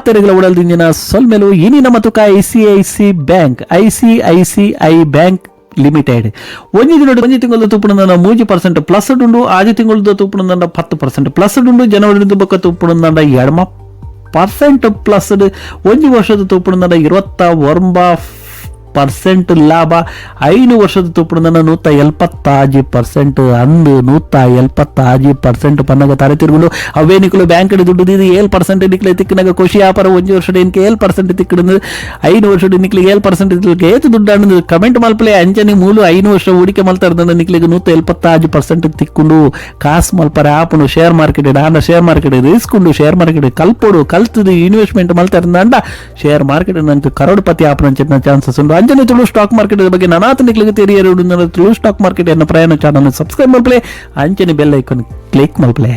ಮಾತೆರೆಗಳ ಉಡಲ್ದಿಂಜಿನ ಸೊಲ್ಮೆಲು. ಇನಿ ನಮ್ಮ ತುಕ ICIC bank, ICICI bank limited. ಒಂಜಿ ದಿನ, ಒಂಜಿ ತಿಂಗಳು ತೂಪುನ 3% ಪ್ಲಸ್ ಉಂಡು. 6 ತಿಂಗಳು ತೂಪುನ 10% ಪ್ಲಸ್ ಉಂಡು. ಜನವರಿ ಬೊಕ್ಕ ತೂಪುನ 2% ಪ್ಲಸ್. ಒಂಜಿ ವರ್ಷದ ತೂಪುನ 29% ಲಾಭ. 5 ವರ್ಷದ ತೂಪುನ 176% ಅಂದು. 176% ಪನ್ನಗ ತರೆ ತಿರುಗುಂಡು. ಅವೇ ನಿಕುಲು ಬ್ಯಾಂಕ್ ದುಡ್ಡು ದೀದು 7% ನಿಕ್ಲೆ ತಿಕ್ಕನಾಗ ಖುಷಿ ಆಪರ. ಒಂಜಿ ವರ್ಷದ ಇನ್ಕೆ 7% ತಿಕ್ಕಡು, 5 ವರ್ಷದ ನಿಕ್ಲೆ 7% ತಿಕ್ಕಲು ಏತು ದುಡ್ಡು ಅನ್ನೋದು ಕಮೆಂಟ್ ಮಲ್ಪಲೆ. ಅಂಚನೆ ಮೂಲು 5 ವರ್ಷ ಹೂಡಿಕೆ ಮಲ್ತಾರ್ದಂಡ ನಿಕ್ಲೆಗ್ 176% ತಿಕ್ಕೊಂಡು ಕಾಸು ಮಲ್ಪರೆ ಆಪುಂಡು ಶೇರ್ ಮಾರ್ಕೆಟ್. ಆಂಡ ಶೇರ್ ಮಾರ್ಕೆಟ್ ರಿಸ್ಕ್ ಉಂಡು. ಶೇರ್ ಮಾರ್ಕೆಟ್ ಕಲ್ಪೊಡು. ಕಲ್ತದು ಇನ್ವೆಸ್ಟ್ಮೆಂಟ್ ಮಲ್ತಾರ್ದಂಡ ಶೇರ್ ಮಾರ್ಕೆಟ್ ನಂಗೆ ಕರೋಡ್ಪತಿ ಆಪುನ ಚಾನ್ಸಸ್ ಉಂಡು. ಅಂಚನೆ ತುಳು ಸ್ಟಾಕ್ ಮಾರ್ಕೆಟ್ ಬಗ್ಗೆ ನನಾತ್ ನಿಕ್ಲೆಗ್ ತೆರಿಯರು ತುಳು ಸ್ಟಾಕ್ ಮಾರ್ಕೆಟ್ ಎನ್ನ ಪ್ರಯಾಣ ಚಾನಲ್ ಸಬ್ಸ್ಕ್ರೈಬ್ ಮಲ್ಪಲೆ. ಅಂಚನೆ ಬೆಲ್ ಐಕಾನ್ ಕ್ಲಿಕ್ ಮಲ್ಪಲೆ.